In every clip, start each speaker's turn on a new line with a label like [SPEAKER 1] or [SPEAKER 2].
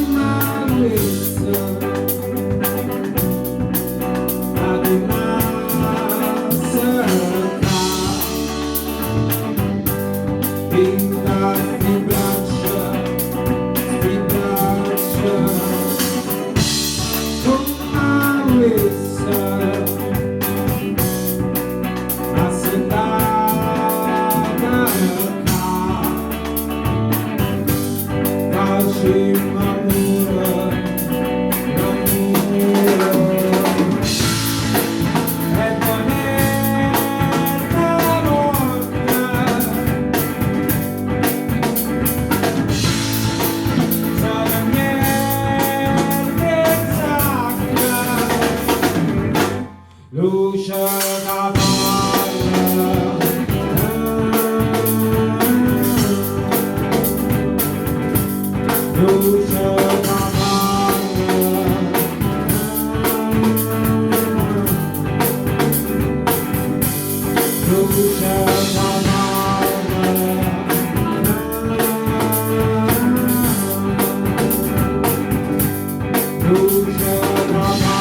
[SPEAKER 1] Comme vulesse ca turnasse ccà. Dint' 'a 'sti braccia, 'sti braccia. Comme vulesse assettata ccà. Facimmo ammore, ammore. E po' n'ata morte. Se regnette 'e sacche. Luce ca parla. Luce ca parla. Luce ca parla. Luce ca parla.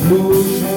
[SPEAKER 1] Luce.